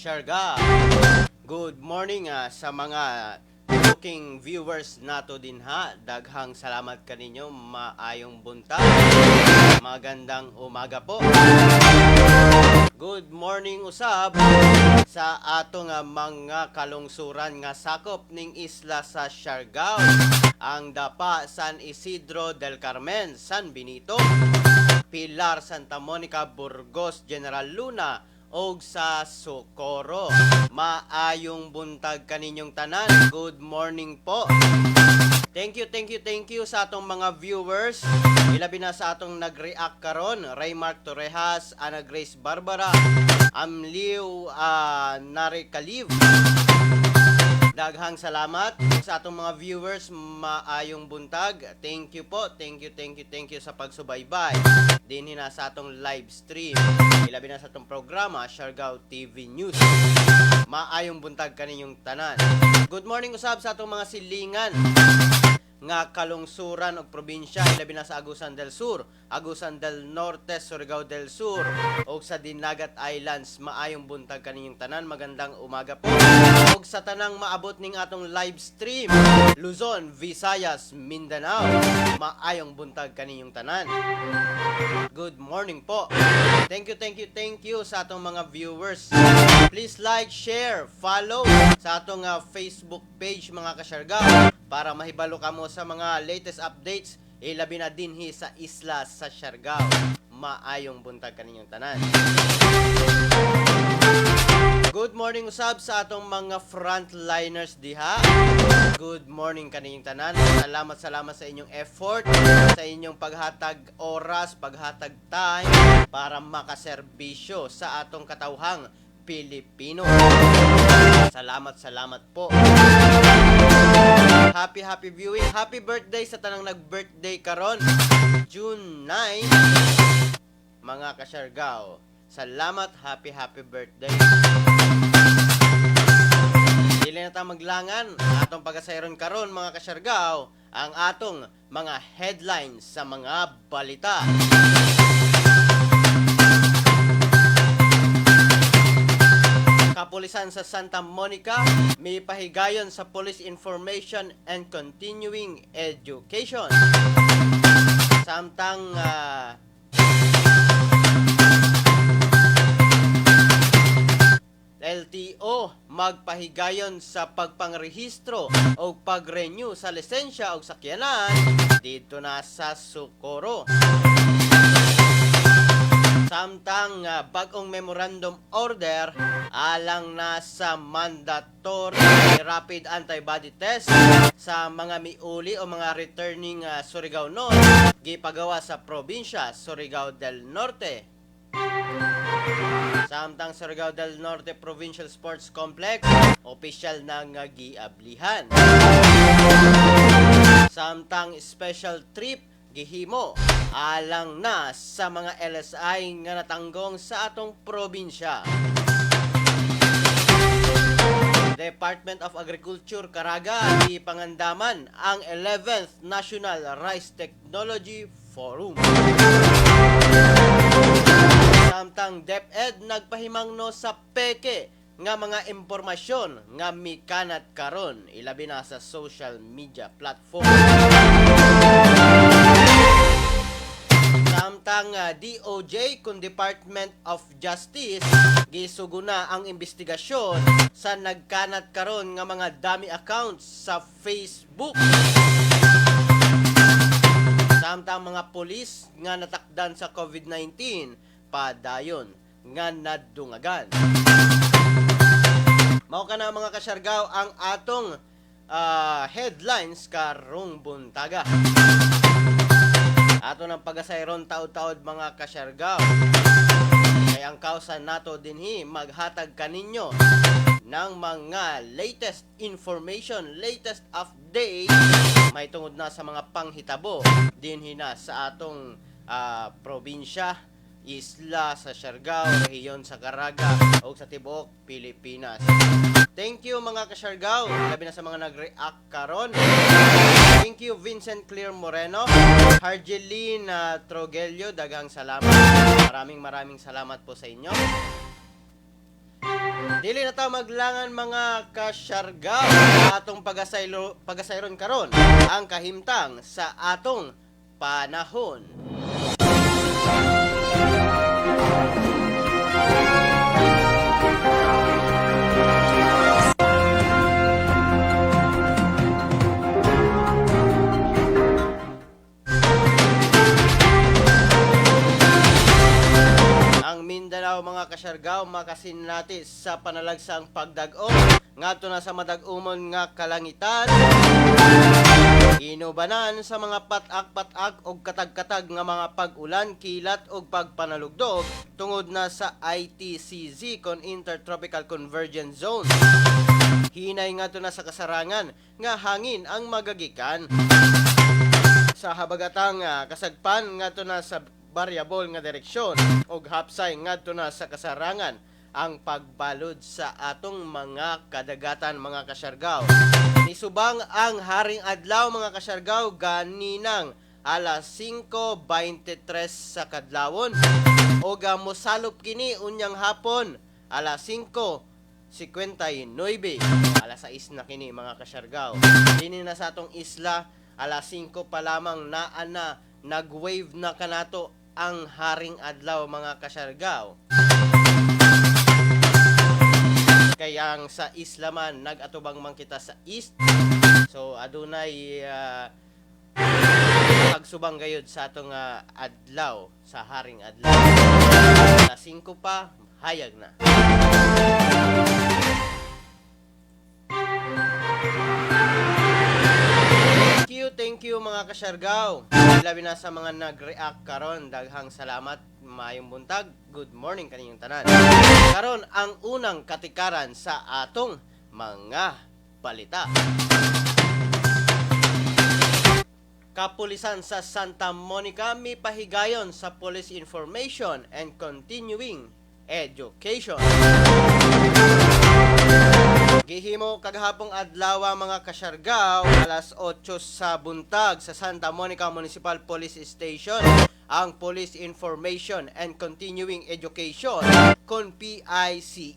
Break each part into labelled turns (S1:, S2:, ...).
S1: Siargao. Good morning sa mga looking viewers nato dinha. Daghang salamat kaninyo. Maayong buntag. Magandang umaga po. Good morning usab sa ato nga mga kalungsuran nga sakop ning isla sa Siargao. Ang Dapa, San Isidro del Carmen, San Benito, Pilar, Santa Monica, Burgos, General Luna og sa Socorro. Maayong buntag kaninyong tanan. Good morning po. Thank you, thank you, thank you sa atong mga viewers. Ilabi na sa atong nag-react karon, Raymark Torrejas, Ana Grace Barbara, Amliw Narikaliv. Daghang salamat sa atong mga viewers, maayong buntag. Thank you po, thank you, thank you, thank you sa pagsubaybay dinhi na sa atong live stream. Ilabi na sa atong programa, Siargao TV News. Maayong buntag kaninyong tanan. Good morning usab sa atong mga silingan nga kalungsuran og probinsya, ilabi na sa Agusan del Sur, Agusan del Norte, Surigao del Sur ug sa Dinagat Islands. Maayong buntag kaninyong tanan, magandang umaga po. Ug sa tanang maabot ning atong live stream, Luzon, Visayas, Mindanao, maayong buntag kaninyong tanan. Good morning po. Thank you, thank you, thank you sa atong mga viewers. Please like, share, follow sa atong Facebook page, mga kasyargao, para mahibalo kamo sa mga latest updates, ilabi na dinhi sa isla sa Siargao. Maayong buntag kaninyong tanan. Good morning usab sa atong mga frontliners diha. Good morning kaninyong tanan. Salamat, salamat sa inyong effort, sa inyong paghatag oras, paghatag time para makaserbisyo sa atong katawhang Pilipino. Salamat, salamat po. Happy, happy viewing. Happy birthday sa tanang nag-birthday karon, June 9. Mga kasyargao. Salamat, happy, happy birthday. Dili na ta maglangan. Atong pagasayron karon, mga kasyargao, ang atong mga headlines sa mga balita. Kapulisan sa Santa Monica may pahigayon sa Police Information and Continuing Education. Samtang LTO magpahigayon sa pagpangrehistro o pag-renew sa lisensya o sakyanan dito na sa Socorro. Samtang bagong memorandum order alang na sa mandatory rapid antibody test sa mga miuli o mga returning Surigao North gipagawa sa probinsya Surigao del Norte. Samtang Surigao del Norte Provincial Sports Complex opisyal na nga giablihan. Samtang special trip gihimo alang na sa mga LSI nga natanggong sa atong probinsya. Department of Agriculture Caraga gipangandaman ang 11th National Rice Technology Forum. Samtang DepEd nagpahimangno sa peke nga mga impormasyon nga mikanat karon, ilabi na sa social media platform. Samtang DOJ kun Department of Justice gisugo na ang investigasyon sa nagkanat karon nga mga dummy accounts sa Facebook. Samtang mga pulis nga natakdan sa COVID-19 padayon nga nadungagan. Mao kana, mga kasyargaw, ang atong headlines karong buntaga. Ato ng pagasayron taod-taod, mga kasyargaw. Kay ang kausa nato dinhi maghatag kaninyo ng mga latest information, latest update may tungod na sa mga panghitabo dinhi na sa atong probinsya, isla sa Siargao, rehiyon sa Caraga ug sa tibuok Pilipinas. Thank you, mga kasyargao, labi na sa mga nag-react karon. Thank you, Vincent Clear Moreno, Harjeline Trogelio, daghang salamat. Maraming maraming salamat po sa inyo. Dili na ta maglangan, mga kasyargaw, atong pagasayron karon ang kahimtang sa atong panahon. Ang Mindanao, mga kasyargaw, makasinati sa panalagsang pagdag-o ngadto na sa madag-umon nga kalangitan. Inubanan sa mga pat-ak-pat-ak og katag-katag nga mga pag-ulan, kilat og pagpanalugdog tungod na sa ITCZ kon Intertropical Convergence Zone. Hinay ngadto na sa kasarangan nga hangin ang magagikan sa habagatang kasagpan ngadto na sa variable nga direksyon og hapsay ngadto na sa kasarangan ang pagbalod sa atong mga kadagatan, mga kasyargaw. Nisubang ang haring adlaw, mga kasyargaw, ganinang alas 5:23 sa kadlawon og mosalop kini unyang hapon alas 5:59. Alas 6 na kini, mga kasyargaw. Dini na sa atong isla, alas 5 pa lamang naa na, nag-wave na kanato ang haring adlaw, mga kasyargaw. Kaya ang sa isla man, nag-atubang man kita sa east. So adunay pagsubang gayud sa atong adlaw, sa haring adlaw. Alas 5 pa, hayag na. Thank you, thank you, mga kasyargaw. Labi na sa mga nag-react karon, daghang salamat. Maayong buntag. Good morning kaninyong tanan. Karon ang unang katikaran sa atong mga balita. Kapulisan sa Santa Monica mipahigayon sa Police Information and Continuing Education. Gihimo kagahapong adlaw, mga kasyargaw, alas 8 sa buntag sa Santa Monica Municipal Police Station ang Police Information and Continuing Education kon PICE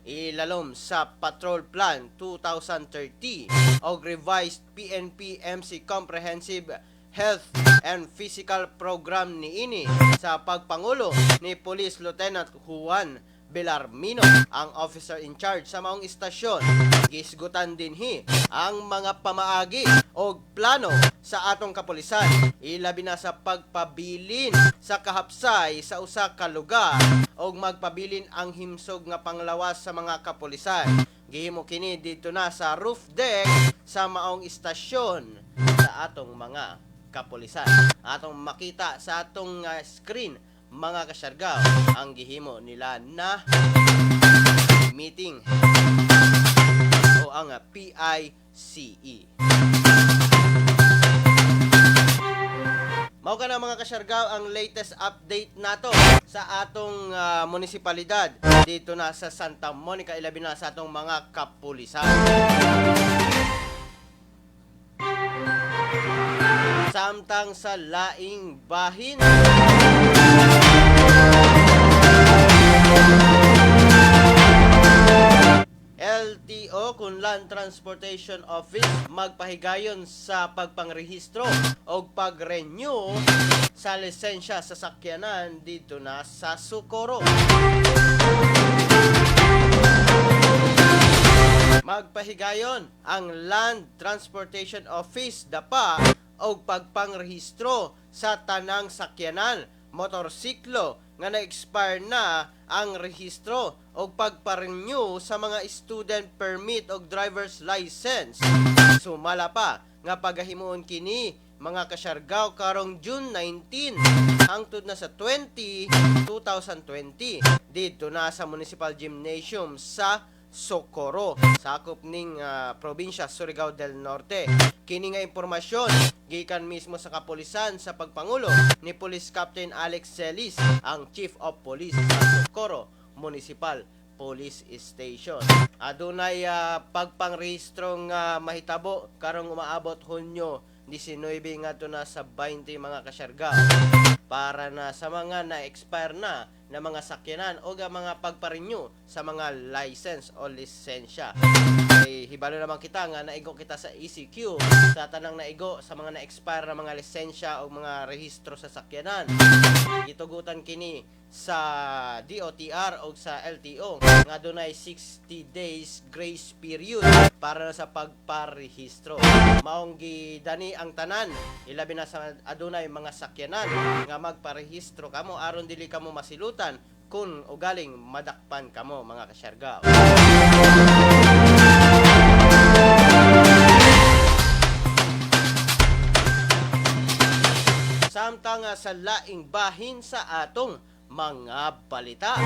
S1: ilalom sa Patrol Plan 2030 og revised PNP MC Comprehensive Health and Physical Program niini sa pagpangulo ni Police Lieutenant Juan Belarmino, ang officer in charge sa maong istasyon. Gisgutan dinhi ang mga pamaagi og plano sa atong kapulisan, ilabi na sa pagpabilin sa kahapsay sa usa ka lugar og magpabilin ang himsog nga panglawas sa mga kapulisan. Gihimo kini dito na sa roof deck sa maong istasyon sa atong mga kapulisan. Atong makita sa atong screen, mga kasyargaw, ang gihimo nila na meeting o ang PICE. Mao kana, mga kasyargaw, ang latest update nato sa atong munisipalidad dito na sa Santa Monica, ilabi na sa atong mga kapulisan. Samtang sa laing bahin, LTO kun Land Transportation Office magpahigayon sa pagpangrehistro o pag-renew sa lisensya sa sakyanan dito na sa Socorro. Magpahigayon ang Land Transportation Office dapa og pagpangrehistro sa tanang sakyanan, motorsiklo nga na-expire na ang rehistro og pagpa-renew sa mga student permit og driver's license. Sumala pa nga pagahimuon kini, mga kasyargaw, karong June 19 hangtod na sa 20, 2020 didto na sa Municipal Gymnasium sa Socorro, sakop ning probinsya Surigao del Norte. Kini nga impormasyon gikan mismo sa kapulisan sa pagpangulo ni Police Captain Alex Celis, ang Chief of Police sa Socorro Municipal Police Station. Adunay pagpangrehistro nga mahitabo karong umaabot Hunyo 19 ngadto na sa 20, mga kasyargaw, para na sa mga na-expire na na mga sakyanan o ang mga pagpa-renew sa mga license o lisensya. Kay hibalo naman kita nga naigo kita sa ECQ sa tanang naigo sa mga na-expire na mga lisensya o mga rehistro sa sakyanan. Gitugutan kini sa DOTR o sa LTO nga dunay 60 days grace period para na sa pagparehistro. Maong gidani ang tanan, ilabi na sa adunay mga sakyanan, nga magparehistro kamo aron dili kamo masilutan kung ugaling madakpan kamo, mga kasyargaw. Samtang sa laing bahin sa atong mga balita.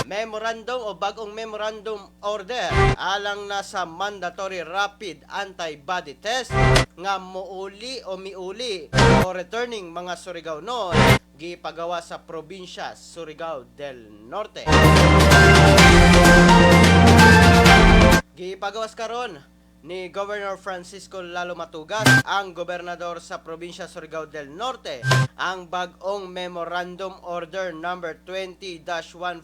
S1: Memorandum o bagong memorandum order alang na sa mandatory rapid antibody test nga muuli o miuli o returning mga Surigao-non gipagawa sa probinsya Surigao del Norte. Gipagawas karon ni Governor Francisco Lalo Matugas, ang gobernador sa probinsya Surigao del Norte, ang bag-ong Memorandum Order number 20-157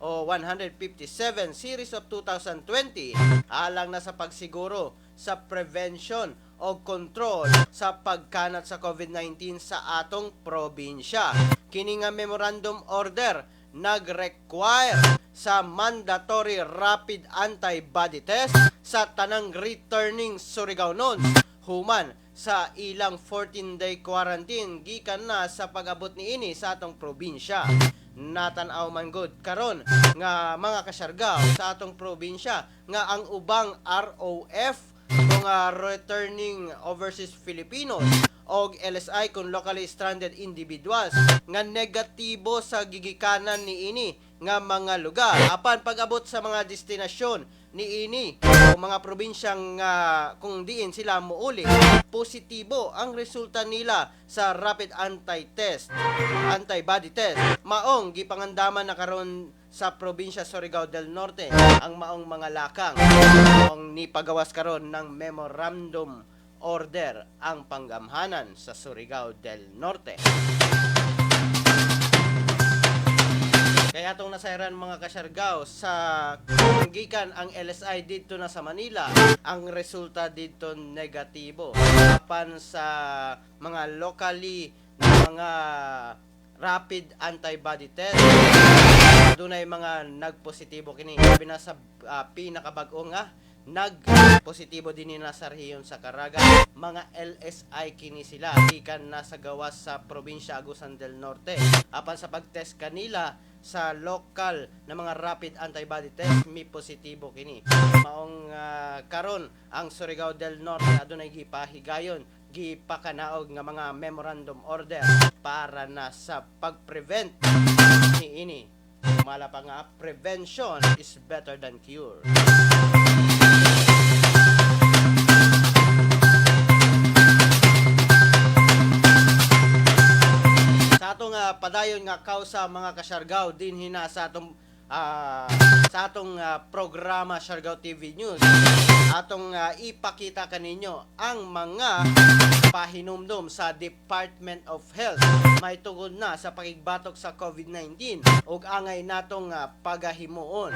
S1: o 157 series of 2020 alang na sa pagsiguro sa prevention o control sa pagkanat sa COVID-19 sa atong probinsya. Kini nga memorandum order nag-require sa mandatory rapid antibody test sa tanang returning Surigaonons human sa ilang 14-day quarantine gikan na sa pag-abot niini sa atong probinsya. Natan-aw man gud karon nga, mga kasyargaw, sa atong probinsya nga ang ubang ROF kung returning overseas Filipinos og LSI kung locally stranded individuals nga negatibo sa gigikanan niini nga mga lugar, apan pag-abot sa mga destinasyon niini o mga probinsyang kung diin sila muuli, positibo ang resulta nila sa rapid antibody test. Maong gipangandaman na karon sa probinsya Surigao del Norte ang maong mga lakang. Maong nipagawas karon ng memorandum order ang panggamhanan sa Surigao del Norte. Kaya atong nasayran, mga kasyargaw, sa gikan ang LSI dito na sa Manila, ang resulta dito negatibo. Apan sa mga locally na mga rapid antibody test, dunay mga nagpositibo kini. Labi na sa pinakabag-o nga nagpositibo din nila sa rehiyon sa Caraga. Mga LSI kini sila gikan na sa gawas sa probinsya Agusan del Norte. Apan sa pagtest kanila sa local na mga rapid antibody test, mi positibo kini. Maong karon ang Surigao del Norte adunay gipahigayon, gipakanaog nga mga memorandum order para na sa pag-prevent niini. Mala pa nga, prevention is better than cure. Sa atong padayon nga kausa, mga kasyargaw, dinhi na sa atong programa Siargao TV News, atong ipakita kaninyo ang mga pahinumdum sa Department of Health may tungod na sa pakigbatok sa COVID-19 ug angay natong pagahimuon,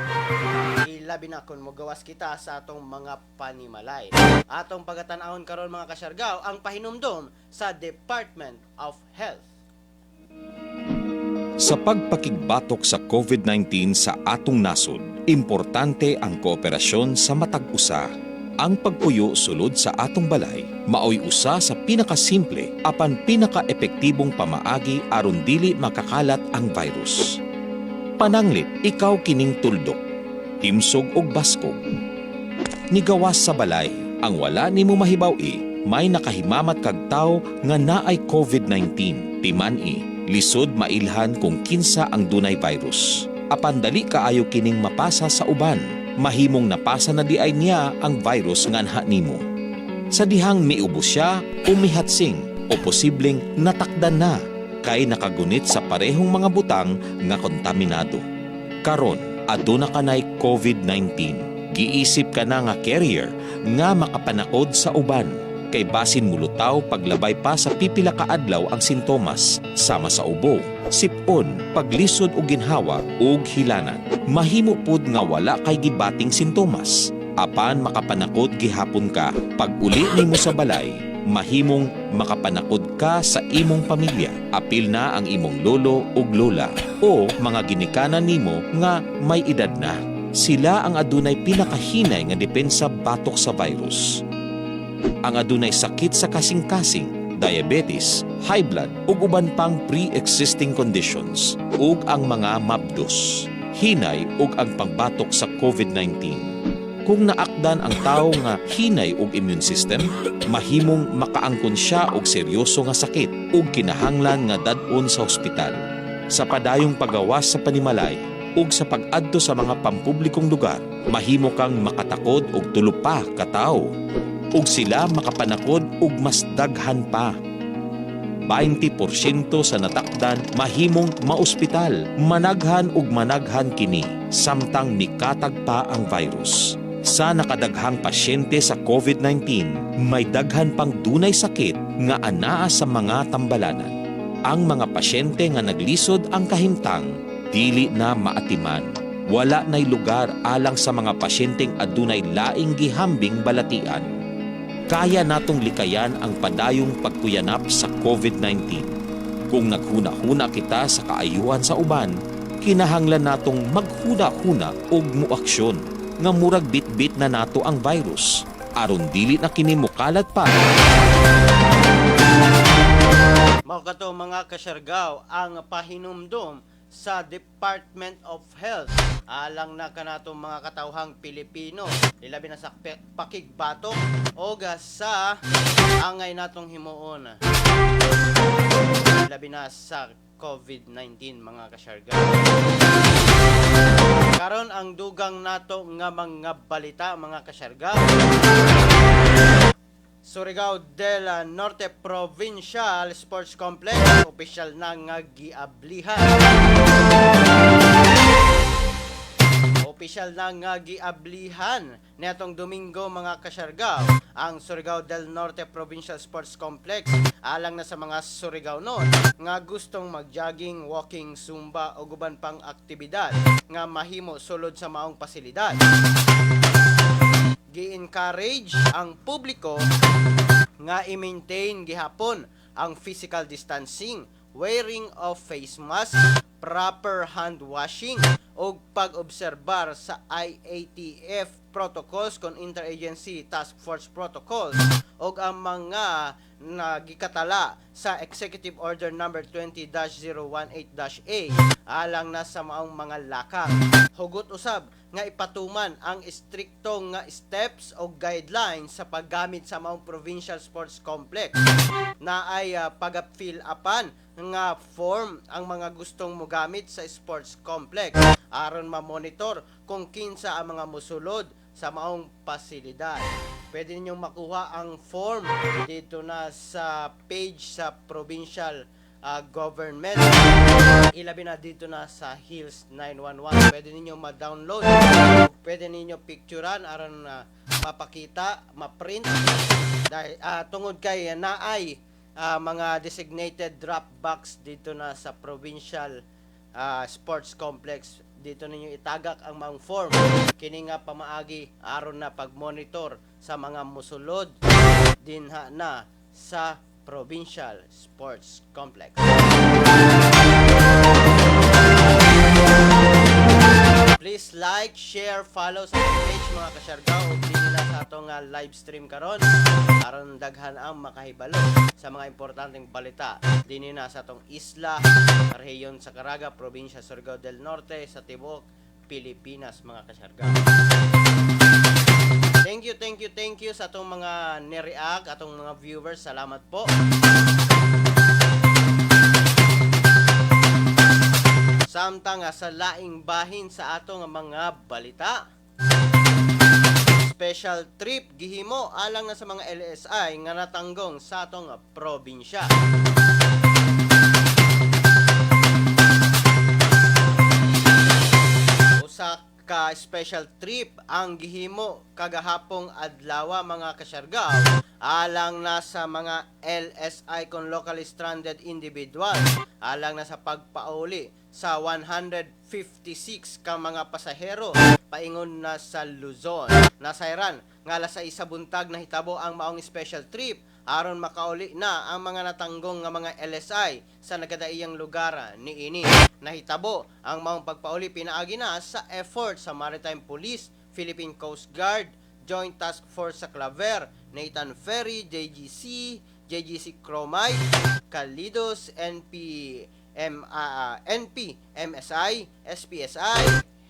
S1: ilabi na kung mogawas kita sa atong mga panimalay. Atong pagatan-awon karon, mga kasyargaw, ang pahinumdum sa Department of Health.
S2: Sa pagpakigbatok sa COVID-19 sa atong nasod, importante ang kooperasyon sa matag usa. Ang pagpuyo sulod sa atong balay maoy usa sa pinakasimple apan pinaka-epektibong pamaagi aron dili makakalat ang virus. Pananglit ikaw kining tuldok, himsog og baskog. Nigawas sa balay, ang wala nimo mahibaw-i, may nakahimamat kag tawo nga naay COVID-19. Timan-i, lisod mailhan kung kinsa ang dunay virus. Apan dali kaayo kining mapasa sa uban. Mahimong napasa na diay niya ang virus nganha nimo. Sa dihang miubo siya o mihatsing o posibleng natakdan na kay nakagunit sa parehong mga butang nga kontaminado. Karon, aduna kanay COVID-19. Giisip ka na nga carrier nga makapanakod sa uban. Kay basin mulutaw paglabay pa sa pipila ka adlaw ang sintomas sama sa ubo, sipon, paglisod og ginhawa ug hilanat. Mahimo pud nga wala kay gibating sintomas. Apan makapanakod gihapon ka. Pag uli nimo sa balay, mahimong makapanakod ka sa imong pamilya. Apil na ang imong lolo ug lola o mga ginikanan nimo nga may edad na. Sila ang adunay pinakahinay nga depensa batok sa virus. Ang adunay sakit sa kasing-kasing, diabetes, high blood ug uban pang pre-existing conditions ug ang mga mabdos. Hinay ug ang pangbatok sa COVID-19. Kung naakdan ang tawo nga hinay og immune system, mahimong makaangkon siya og seryoso nga sakit ug kinahanglan nga dad-on sa ospital. Sa padayong pagawas sa panimalay ug sa pag-adto sa mga pampublikong lugar, mahimo kang makatakod og tulo pa ka tawo ug sila makapanakod og mas daghan pa. 20% sa natakdan mahimong maospital, managhan ug managhan kini samtang mikatag pa ang virus. Sa nakadaghang pasyente sa COVID-19, may daghan pang dunay sakit nga anaa sa mga tambalanan. Ang mga pasyente nga naglisod ang kahimtang, dili na maatiman. Wala na'y lugar alang sa mga pasyenteng adunay laing gihambing balatian. Kaya natong likayan ang padayong pagkuyanap sa COVID-19. Kung naghuna-huna kita sa kaayuhan sa uban, kinahanglan natong maghuna-huna og muaksyon nga murag bit-bit na nato ang virus aron dili na kini mokalat pa.
S1: Mao kato, mga kasyargaw, ang pahinumdom sa Department of Health alang na kanatong mga katawhang Pilipino, ilabi na sa pakigbatok o sa angay natong himuon, labi na sa COVID-19, mga kasyargaw. Karon, ang dugang nato nga mga balita, mga kasyargaw. Surigao del Norte Provincial Sports Complex opisyal na nga giablihan. Opisyal na nga giablihan netong Domingo, mga kasyargaw, ang Surigao del Norte Provincial Sports Complex alang na sa mga Surigaonon nga gustong magjogging, walking, zumba o uban pang aktibidad nga mahimo sulod sa maong pasilidad. Gi-encourage ang publiko nga i-maintain gihapon ang physical distancing, wearing of face mask, proper hand washing ug pag-obserbar sa IATF protocols kon Interagency Task Force protocols ug ang mga nagikatala sa Executive Order number 20-018-A alang na sa maong mga lakang. Hugot usab nga ipatuman ang istrikto nga steps o guidelines sa paggamit sa maong provincial sports complex na ay pag-fill upan nga form ang mga gustong mogamit sa sports complex aron ma-monitor kung kinsa ang mga musulod sa maong pasilidad. Pwede ninyong makuha ang form dito na sa page sa provincial government. Ilabi na dito na sa Hills 911. Pwede ninyo ma-download. Pwede ninyo picturean aron na mapakita, ma-print. Dahil tungod kay naay mga designated drop box dito na sa provincial sports complex. Dito ninyo itagak ang mga form. Kini nga pamaagi aron na pag-monitor sa mga musulod dinha na sa provincial sports complex. Please like, share, follow sa atong page, mga kasyargaw, ug dinhi na sa atong live stream karon aron daghan ang makahibalo sa mga importanteng balita dinhi na sa atong isla, rehiyon sa Caraga, probinsya Surigao del Norte, sa tibuok Pilipinas, mga kasyargaw. Thank you, thank you, thank you sa atong mga nireact, atong mga viewers. Salamat po. Samtang sa laing bahin sa atong mga balita. Special trip gihimo alang na sa mga LSI nga natanggong sa atong probinsya. Usa Ka special trip ang gihimo kagahapong adlaw, mga kasyargaw, alang na sa mga LSI kon locally stranded individual, alang na sa pagpauli sa 156 ka mga pasahero paingon na sa Luzon. Nasayran nga alas 6 sa buntag nahitabo ang maong special trip aron makauli na ang mga natanggong nga mga LSI sa nagadaiyang lugar niini. Nahitabo ang maong pagpauli pinaagi na sa effort sa Maritime Police, Philippine Coast Guard, Joint Task Force sa Claver, Nathan Ferry, JGC, JGC Chromite, Calidos, NP, M, NP, MSI, SPSI,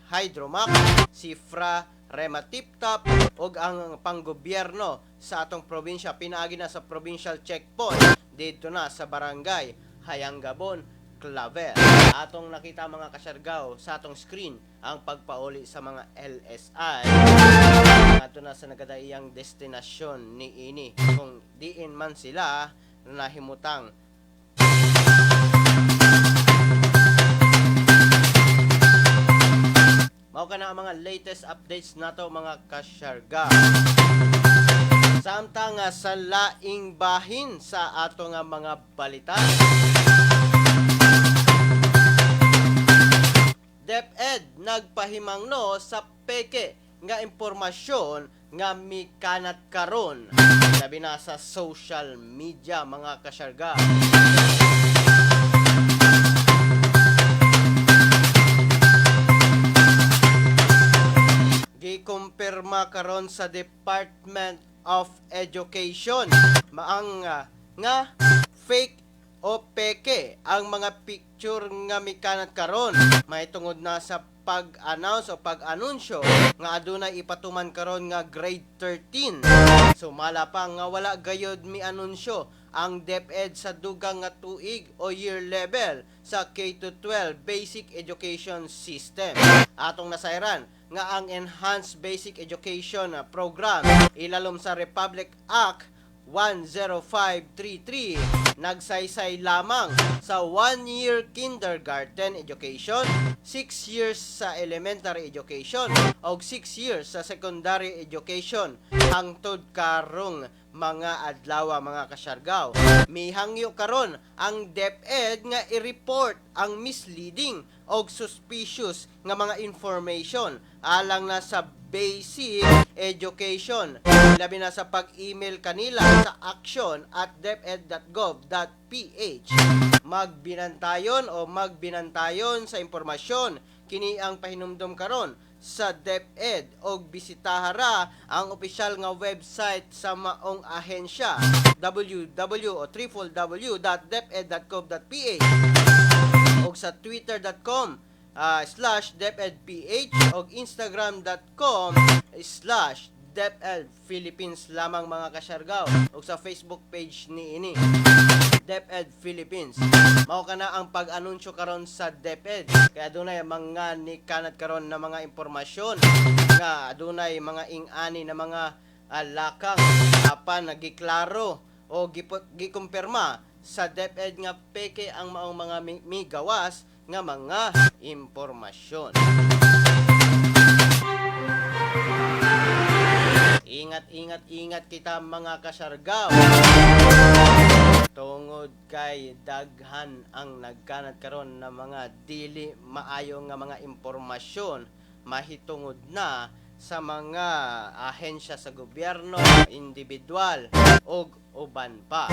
S1: Hydromac, Sifra, Rema Tiptop ug ang panggobyerno sa atong probinsya pinaagi na sa provincial checkpoint dito na sa barangay Hayanggabon, Claver. Atong nakita, mga kasyargaw, sa atong screen ang pagpauli sa mga LSI ato na sa nagadaiyang destinasyon niini kung diin man sila nahimutang. Mao kana ang mga latest updates nato, mga kasyargaw. Samtang nga sa laing bahin sa ato nga mga balita, DepEd nagpahimangno sa peke nga impormasyon nga mikanat karon labi na sa social media, mga kasyargaw. Gikumpirma karon sa Department of Education maang nga fake o peke ang mga picture nga mikanat karon mahitungod na sa pag-announce o pag-anunsyo nga adunay ipatuman karon nga grade 13. Sumala pa nga wala gayod mi anunsyo ang DepEd sa dugang nga tuig o year level sa K-12 Basic Education System. Atong nasayran nga ang Enhanced Basic Education Program ilalom sa Republic Act 10533 nagsaysay lamang sa 1 year kindergarten education, 6 years sa elementary education o 6 years sa secondary education hangtod karong mga adlaw, mga kasyargaw. Mihangyo karon ang DepEd nga i-report ang misleading og suspicious nga mga information alang na sa basic education, labi na sa pag-email kanila sa action@deped.gov.ph. Magbinantayon o magbinantayon sa impormasyon, kini ang pahinumdom karon sa DepEd, og bisitahara ang opisyal nga website sa maong ahensya, www o www.deped.gov.ph og sa twitter.com/depedph og instagram.com/depedphilippines lamang, mga kasyargaw, og sa Facebook page niini, DepEd Philippines. Mao kana ang pag-anunsyo karon sa DepEd. Kaya adunay mga nikanat karon na mga impormasyon nga adunay mga ing-ani na mga lakang, apan nagiklaro o gikumpirma sa DepEd nga peke ang maong mga migawas nga mga impormasyon. Ingat, ingat, ingat kita, mga kasyargaw. Tungod kay daghan ang nagkanat karon na mga dili maayo nga mga impormasyon mahitungod na sa mga ahensya sa gobyerno, individual ug uban pa.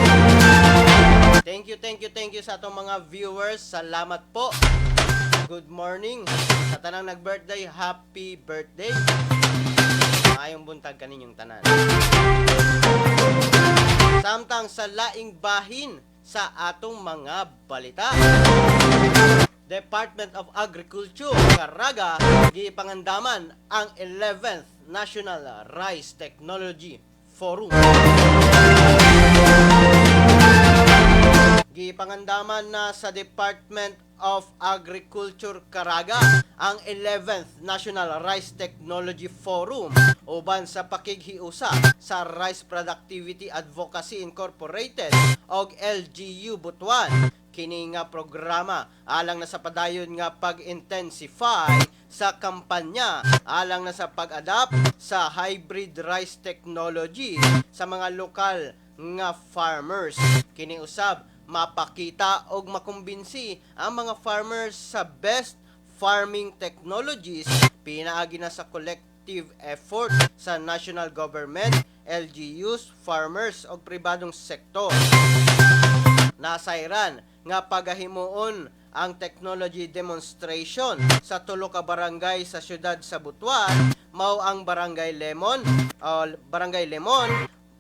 S1: Thank you, thank you, thank you sa atong mga viewers. Salamat po. Good morning. Sa tanang nag-birthday, happy birthday. Maayong buntag kaninyong tanan. Samtang sa laing bahin sa atong mga balita, Department of Agriculture, Caraga, gipangandaman ang 11th National Rice Technology Forum. Gipangandaman na sa Department of Agriculture Caraga ang 11th National Rice Technology Forum uban sa pakighiusa sa Rice Productivity Advocacy Incorporated og LGU Butuan. Kini nga programa alang na sa padayon nga pag-intensify sa sa kampanya alang na sa pag-adapt sa hybrid rice technology sa mga lokal nga farmers. Kini usab mapakita og makumbinsi ang mga farmers sa best farming technologies pinaagi na sa collective effort sa national government, LGUs, farmers og pribadong sektor. Nasayran nga pagahimuon ang technology demonstration sa tulo ka barangay sa siyudad sa Butuan, mao ang Barangay Lemon,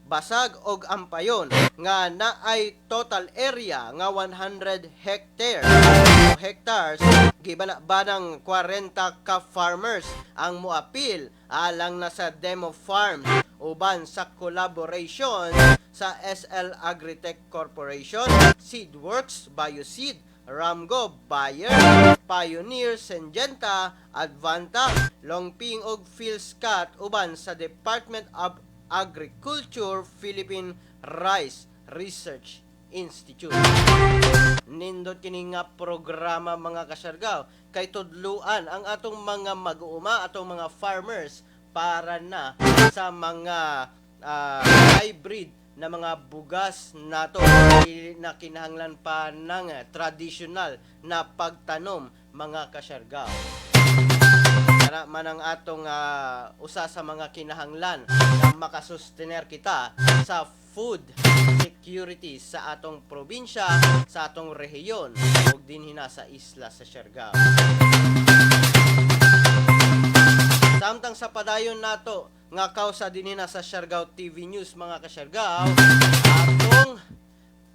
S1: Basag og Ampayon, nga naay total area nga 100 hectares o hectares. Gibana-banang 40 ka farmers ang moapil alang na sa demo farm uban sa collaboration sa SL Agritech Corporation, Seedworks, Bioseed, Ramgo, Bayer, Pioneer, Syngenta, Advanta, Longping ug Philscat uban sa Department of Agriculture, Philippine Rice Research Institute. Nindot kini nga programa, mga kasyargaw, kay tudluan ang atong mga mag-uuma, atong mga farmers, para na sa mga hybrid na mga bugas nato. Dili na kinahanglan pa ng traditional na pagtanom, mga kasyargaw. Kana man ang atong usa sa mga kinahanglan na makasustener kita sa food security sa atong probinsya, sa atong rehiyon ug dinhi na sa isla sa Siargao. Samtang sa padayon nato nga kausa dinhi na sa Siargao TV News, mga kasyargao, atong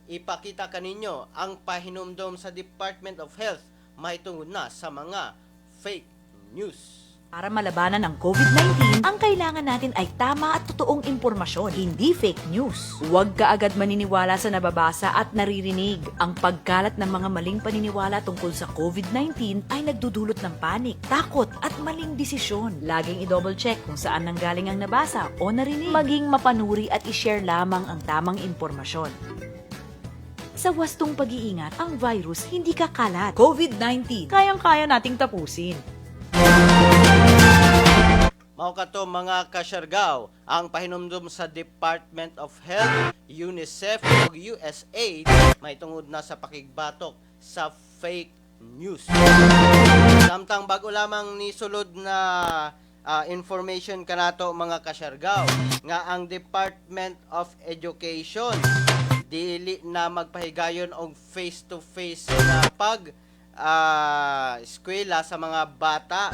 S1: ipakita kaninyo ang pahinumdom sa Department of Health mahitungod na sa mga fake news.
S3: Para malabanan ang COVID-19, ang kailangan natin ay tama at totoong impormasyon, hindi fake news. Huwag ka agad maniniwala sa nababasa at naririnig. Ang pagkalat ng mga maling paniniwala tungkol sa COVID-19 ay nagdudulot ng panic, takot at maling desisyon. Laging i-double check kung saan nanggaling ang nabasa o narinig. Maging mapanuri at i-share lamang ang tamang impormasyon. Sa wastong pag-iingat, ang virus hindi kakalat. COVID-19, kayang-kaya nating tapusin.
S1: Mao kato, mga kasyargaw, ang pahinumdum sa Department of Health, UNICEF ug USAID mahitungod na sa pakigbatok sa fake news. Samtang bago lamang ni sulod na information kanato, mga kasyargaw, nga ang Department of Education dili na magpahigayon og face to face na pag eskwela sa mga bata,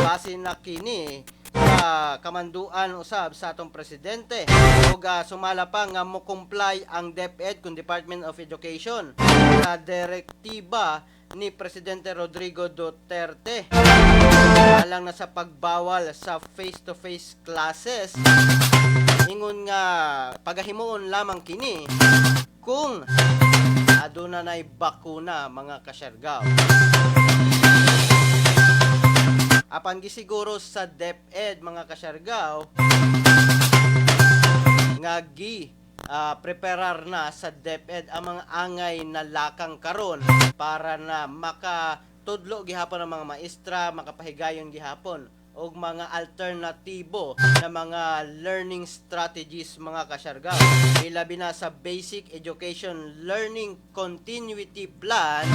S1: base na kini sa kamanduan usab sa atong presidente ug sumala pa nga mo comply ang DepEd kun Department of Education sa direktiba ni Presidente Rodrigo Duterte alang na sa pagbawal sa face-to-face classes. Ingon nga pagahimuon lamang kini kung aduna nay bakuna, mga kasyargaw. Apan gisiguro sa DepEd, mga kasyargaw, nga gi preparar na sa DepEd ang mga angay na lakang karon para na makatudlo gihapon ang mga maestra, makapahigayon gihapon og mga alternatibo na mga learning strategies, mga kasyargaw, ilabi na sa Basic Education Learning Continuity Plan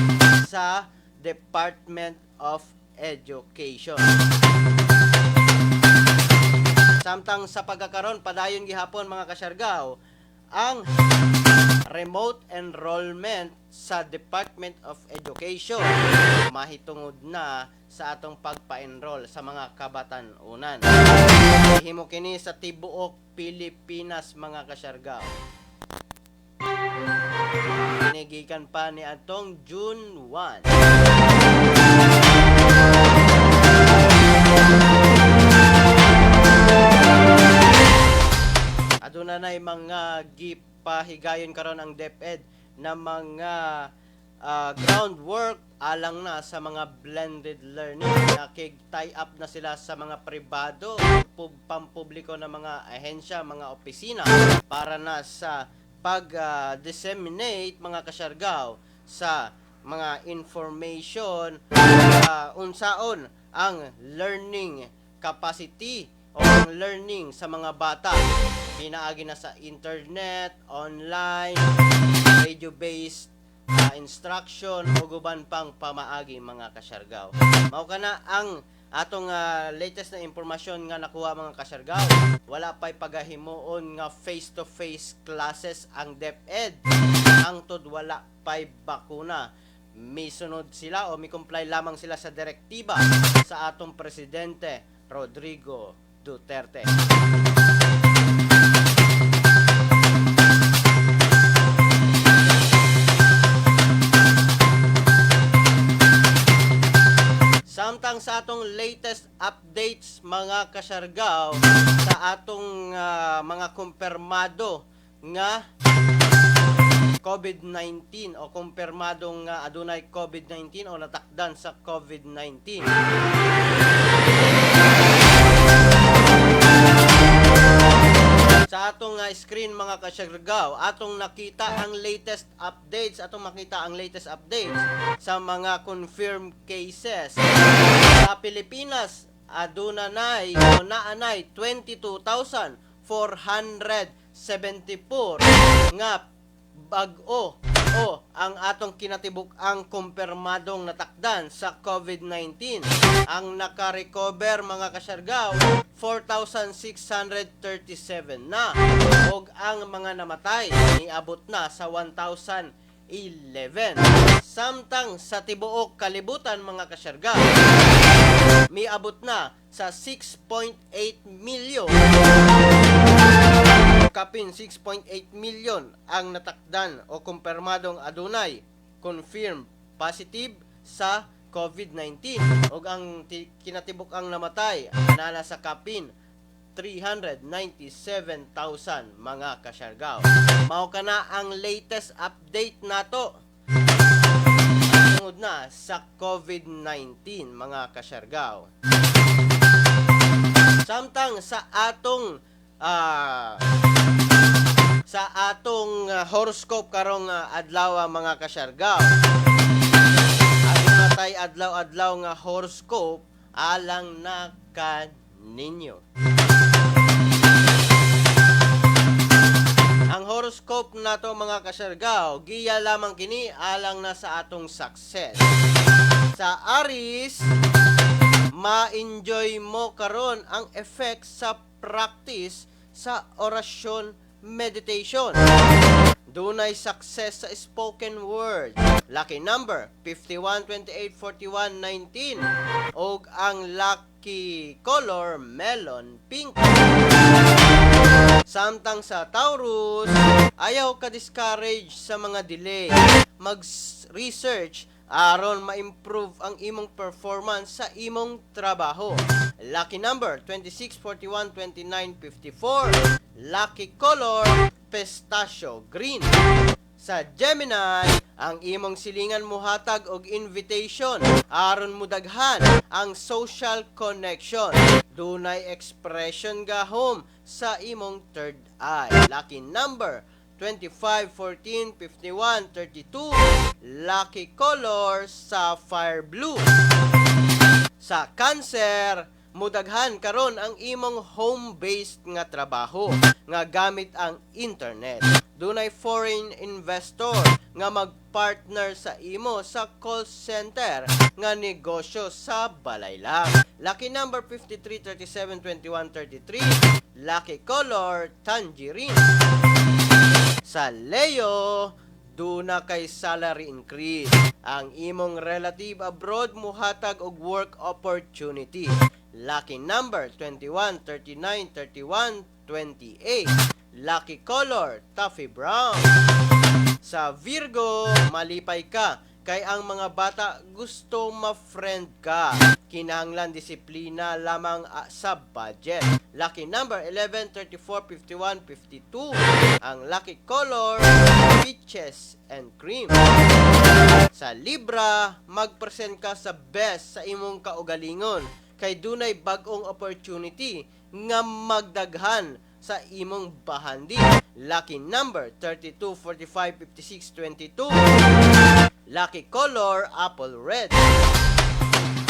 S1: sa Department of Education. Samtang sa pagkakaron, padayon gihapon, mga kasyargaw, ang remote enrollment sa Department of Education mahitungod na sa atong pagpa-enroll sa mga kabatan-unan. Himo kini sa tibuok Pilipinas, mga kasyargaw. Kini gikan pa ni atong June 1. Aduna nay mga gipahigayon karon ang DepEd na mga groundwork alang na sa mga blended learning. Nakig tie up na sila sa mga pribado, pampubliko na mga ahensya, mga opisina para na sa pag disseminate, mga kasyargaw, sa mga information unsaon ang learning capacity o ang learning sa mga bata. Pinaagi na sa internet, online, radio-based instruction o uban pang pamaagi, mga kasyargaw. Mao kana ang atong latest na impormasyon nga nakuha, mga kasyargaw. Wala pa'y pagahimuon nga face-to-face classes ang DepEd. Hangtod wala pa'y bakuna. Misunod sila o mi-comply lamang sila sa direktiba sa atong presidente Rodrigo Duterte. Samtang sa atong latest updates, mga kasyargaw, sa atong mga kumpirmado nga COVID-19 o kumpirmadong nga adunay COVID-19 o natakdan sa COVID-19. Sa atong screen, mga kasyargaw, atong nakita ang latest updates, atong makita ang latest updates sa mga confirmed cases. Sa Pilipinas, aduna nay o naanay 22,474 nga bag-o o ang atong kinatibuk-ang kumpirmadong natakdan sa COVID-19. Ang naka-recover, mga kasyargaw, 4,637 na. Og ang mga namatay niabot na sa 1,011. Samtang sa tibuok kalibutan, mga kasyargaw, miabot na sa 6.8 million, kapin 6.8 million ang natakdan o kumpirmadong adunay confirmed positive sa COVID-19 ug ang kinatibuk-ang namatay nana sa kapin 397,000, mga kasyargaw. Mao kana ang latest update nato tungod na sa COVID-19, mga kasyargaw. Samtang sa atong horoscope karong adlaw, mga kasyargaw. Aduna tay adlaw-adlaw nga horoscope alang na kaninyo. Ang horoscope nato, mga kasyargaw, giya lamang kini alang na sa atong success. Sa Aries, ma-enjoy mo karon ang effect sa practice sa orasyon meditation. Dunay success sa spoken word. Lucky number 51, 28, 41, 19. Og ang lucky color, melon pink. Samtang sa Taurus, ayaw ka discourage sa mga delay. Mag-research aron ma-improve ang imong performance sa imong trabaho. Lucky number 26, 41, 29, 54. Lucky color, pistachio green. Sa Gemini, ang imong silingan muhatag og invitation aron mudaghan ang social connection. Dunay expression gahom sa imong third eye. Lucky number 25, 14, 51, 32. Lucky color, sapphire blue. Sa Cancer, mudaghan karon ang imong home-based nga trabaho nga gamit ang internet. Dunay foreign investor nga magpartner sa imo sa call center nga negosyo sa balay lang. Lucky number 53, 37, 21, 33. Lucky color, tangerine. Sa Leo, duna kay salary increase. Ang imong relative abroad muhatag og work opportunity. Lucky number 21, 39, 31, 28. Lucky color, toffee brown. Sa Virgo, malipay ka kay ang mga bata gusto ma-friend ka. Kinahanglan disiplina lamang sa budget. Lucky number 11, 34, 51, 52. Ang lucky color, peaches and cream. Sa Libra, mag-present ka sa best sa imong kaugalingon kay dunay bag-ong opportunity nga magdaghan sa imong bahandi. Lucky number 32, 45, 56, 22. Lucky color, apple red.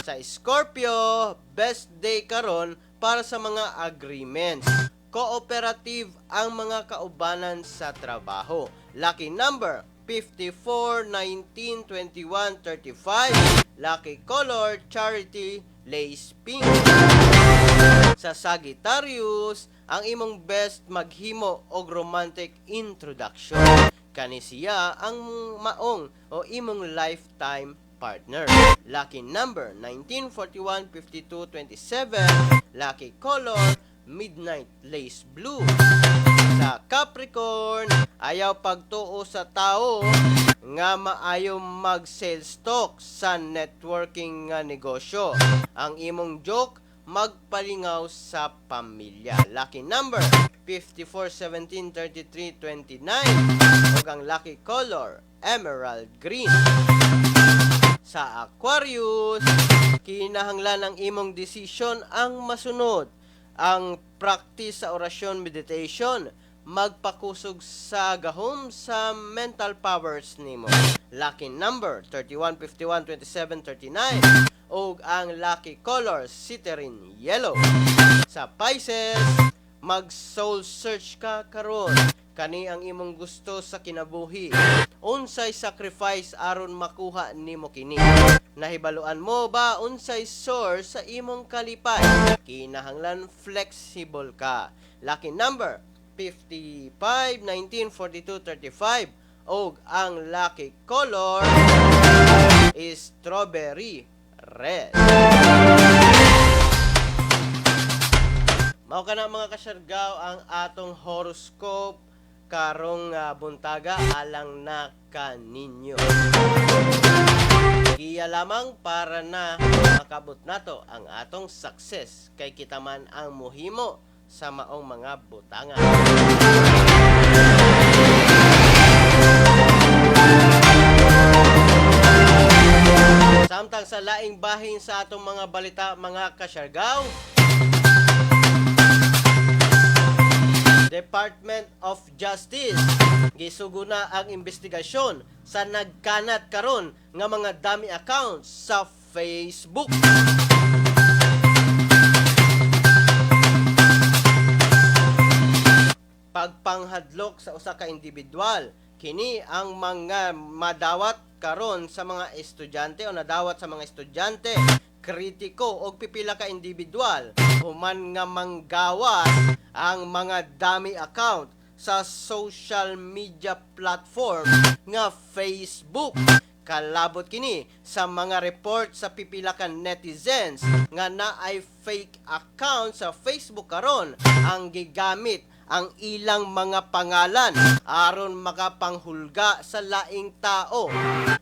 S1: Sa Scorpio, best day karon para sa mga agreements. Cooperative ang mga kaubanan sa trabaho. Lucky number 54, 19, 21, 35. Lucky color, charity, lace pink. Sa Sagittarius, ang imong best maghimo og romantic introduction. Kani siya ang maong o imong lifetime partner. Lucky number 19, 41, 52, 27. Lucky color, midnight lace blue. Sa Capricorn, ayaw pagtuo sa tao nga maayo mag-sales talk sa networking nga negosyo. Ang imong joke magpalingaw sa pamilya. Lucky number 54, 17, 33, 29 ug ang lucky color, emerald green. Sa Aquarius, kinahanglan ang imong desisyon ang masunod. Ang practice sa orasyon, meditation, magpakusog sa gahom sa mental powers nimo. Lucky number 31, 51, 27, 39 ug ang lucky color, citrine yellow. Sa Pisces, mag soul search ka karon. Kani ang imong gusto sa kinabuhi. Unsay sacrifice aron makuha nimo kini? Nahibaluan mo ba unsay source sa imong kalipay? Kinahanglan flexible ka. Lucky number 55, 19, 42, 35 og ang lucky color is strawberry red. Mao kana, mga kasyargaw, ang atong horoscope karong buntaga alang na kaninyo. Giya lamang para na makabot nato ang atong success kay kita man ang muhimo sa maong mga butanga. Samtang sa laing bahin sa atong mga balita, mga kasyargaw, Department of Justice gisugo na ang investigasyon sa nagkanat karon nga mga dummy accounts sa Facebook. Pagpanghadlok sa usa ka individual, kini ang mga madawat karon sa mga estudyante o nadawat sa mga estudyante, kritiko og pipila ka individual human nga manggawas ang mga dummy account sa social media platform nga Facebook. Kalabot kini sa mga report sa pipila ka netizens nga naay fake account sa Facebook karon ang gigamit ang ilang mga pangalan aron makapanghulga sa laing tao.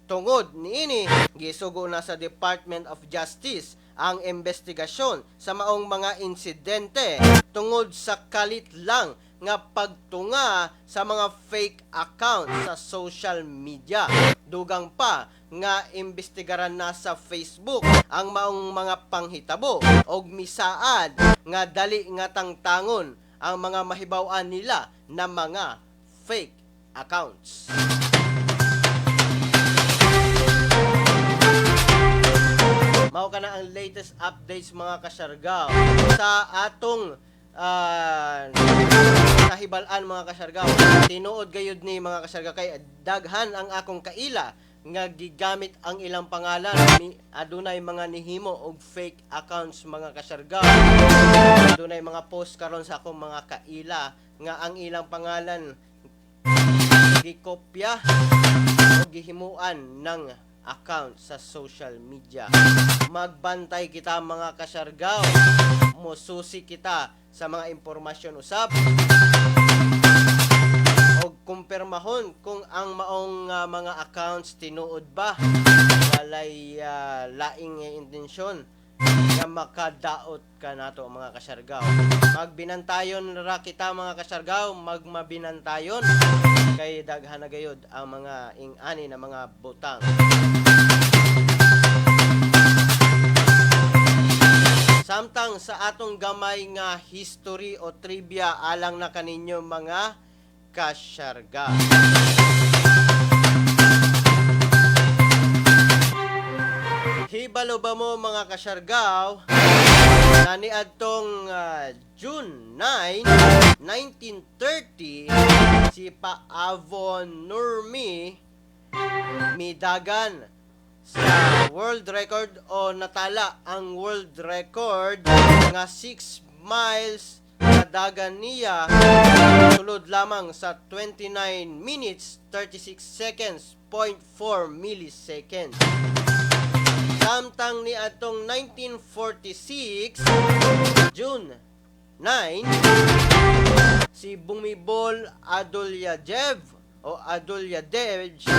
S1: Tungod niini, gisugo na sa Department of Justice ang investigasyon sa maong mga insidente tungod sa kalit lang nga pagtunga sa mga fake account sa social media. Dugang pa nga imbestigaran na sa Facebook ang maong mga panghitabo og misaad nga dali nga tangtangon ang mga mahibaw-an nila na mga fake accounts. Mao kana ang latest updates, mga kasyargaw, sa atong nahibal-an, mga kasyargaw. Tinuod gayud ni, mga kasyargaw, kay daghan ang akong kaila nga gigamit ang ilang pangalan. Adunay mga nihimo og fake accounts, mga kasyargaw. Adunay mga post karon sa akong mga kaila nga ang ilang pangalan gikopya o gihimuan ng account sa social media. Magbantay kita, mga kasyargaw. Mususi kita sa mga impormasyon usab og kumpirmahon kung ang maong mga accounts tinuod ba, walay laing intensyon nga makadaot ka nato, mga kasyargaw. Magbinantayon ra kita, mga kasyargaw, magmabinantayon kay daghan na gayud ang mga ing-ani na mga butang. Samtang sa atong gamay nga history o trivia alang na kaninyo, mga kasyargaw. Hibalo ba mo, mga kasyargaw, na niadtong June 9, 1930, si Paavo Nurmi midagan sa world record o natala ang world record nga 6 miles na dagan niya sulod lamang sa 29 minutes 36 seconds point 4 milliseconds? Samtang ni atong 1946, June 9, si Bhumibol Adulyadej o Adulyadej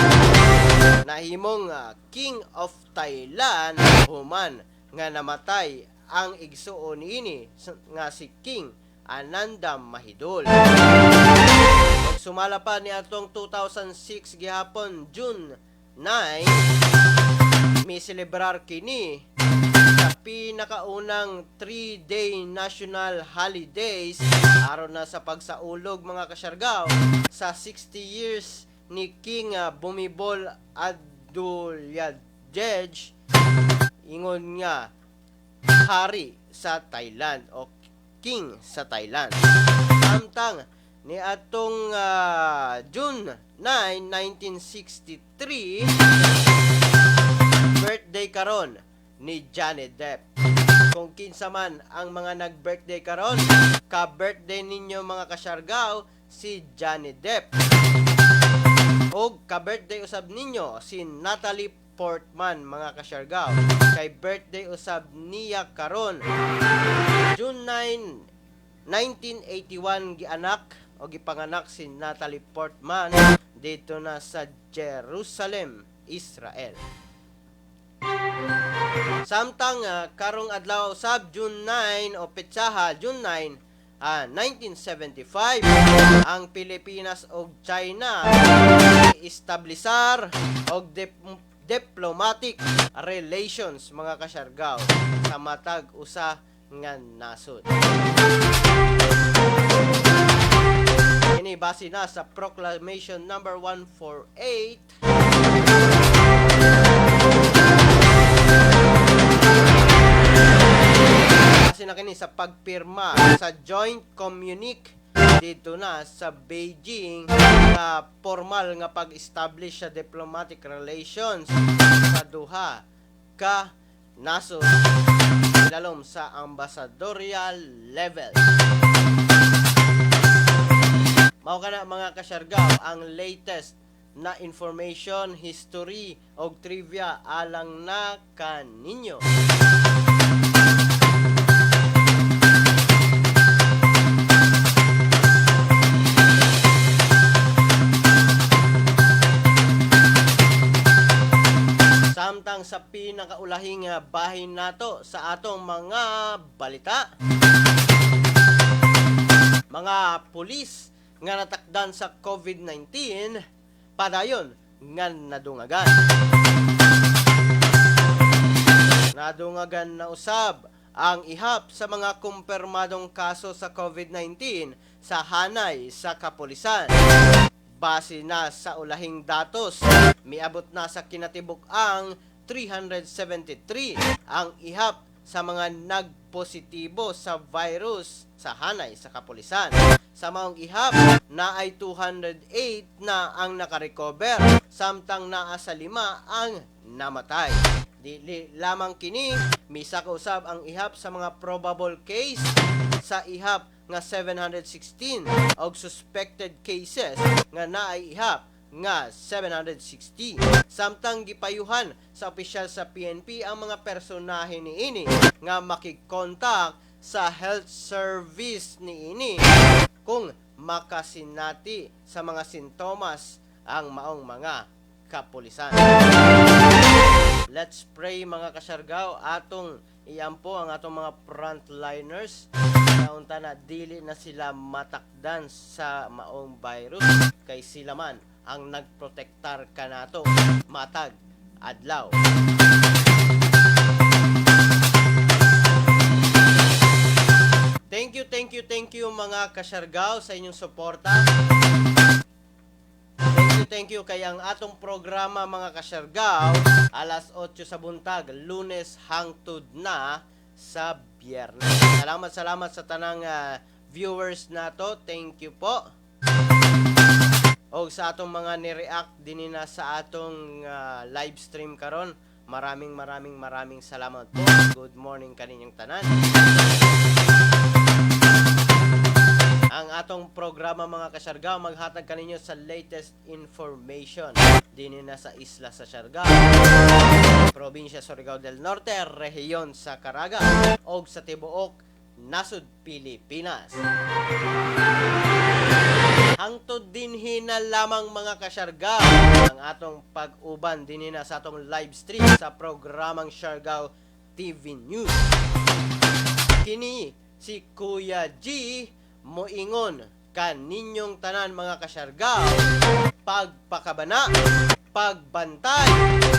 S1: nahimong King of Thailand human nga namatay ang igsuon niini nga si King Ananda Mahidol. Ug sumala pa ni atong 2006 gihapon, June 9, mi-celebrar kini sa pinakaunang 3-day national holidays aron na sa pagsaulog, mga kasyargaw, sa 60 years ni King Bhumibol Adulyadej ingon nga hari sa Thailand o king sa Thailand. Samtang ni atong June 9, 1963, birthday karon ni Johnny Depp. Kung kinsa man ang mga nag-birthday karon, ka-birthday ninyo, mga kasyargaw, si Johnny Depp. Og ka-birthday usab ninyo si Natalie Portman, mga kasyargaw. Kay birthday usab niya karon. June 9, 1981 gianak o gipanganak si Natalie Portman dito na sa Jerusalem, Israel. Samtang karong adlaw sab, June 9 o petsaha June 9, 1975, ang Pilipinas ug China establisar og diplomatic relations, mga kasyargaw, sa matag usa nga nasod. Kini base na sa Proclamation number 148. Base na kini sa pagpirma sa joint communique dito na sa Beijing nga formal nga pag-establish sa diplomatic relations sa duha ka nasod ilalom sa ambassadorial level. Mao kana, mga kasyargaw, ang latest na information, history og trivia alang na kaninyo. Samtang sa pinakaulahing bahin nato sa atong mga balita, mga pulis nga natakdan sa COVID-19 padayon nga nadungagan. Nadungagan na usab ang ihap sa mga kumpirmadong kaso sa COVID-19 sa hanay sa kapulisan. Base na sa ulahing datos, miabot na sa kinatibuk ang 373 ang ihap sa mga nagpositibo sa virus sa hanay sa kapulisan. Sa maong ihap, na ay 208 na ang nakarecover, samtang naa sa 5 ang namatay. Dili lamang kini, misaka usab ang ihap sa mga probable case sa ihap nga 716 og suspected cases nga naay ihap nga 760. Samtang gipayuhan sa opisyal sa PNP ang mga personahe niini nga makigkontak sa health service niini kung makasinati sa mga sintomas ang maong mga kapulisan. Let's pray, mga kasyargaw, atong iampo ang atong mga frontliners na unta na dili na sila matakdan sa maong virus kay sila man ang nagprotektar kanato matag adlaw. Thank you, thank you, thank you, mga kasyargaw, sa inyong suporta. Thank you, thank thank you kay ang atong programa, mga kasyargaw, alas 8 sa buntag, Lunes hangtod na sa Biyernes. Salamat, salamat sa tanang viewers nato. Thank you po. O sa atong mga ni-react din na sa atong live stream karon. Maraming maraming maraming salamat po. Good morning kaninyong tanan. Ang atong programa, mga kasyargao, maghatag kaninyo sa latest information din na sa isla sa Siargao, probinsya Surigao del Norte, rehiyon sa Caraga, og sa tibuok nasud Pilipinas. Hangtod dinhi na lamang, mga kasyargao, ang atong pag-uban dinhi na sa atong live stream sa programang Siargao TV News. Kini si Kuya G moingon kaninyong tanan, mga kasyargao, pagpakabana, pagbantay,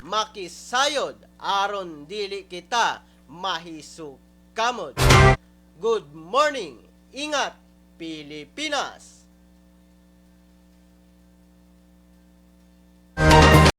S1: makisayod aron dili kita mahisukamod. Good morning! Ingat, Pilipinas!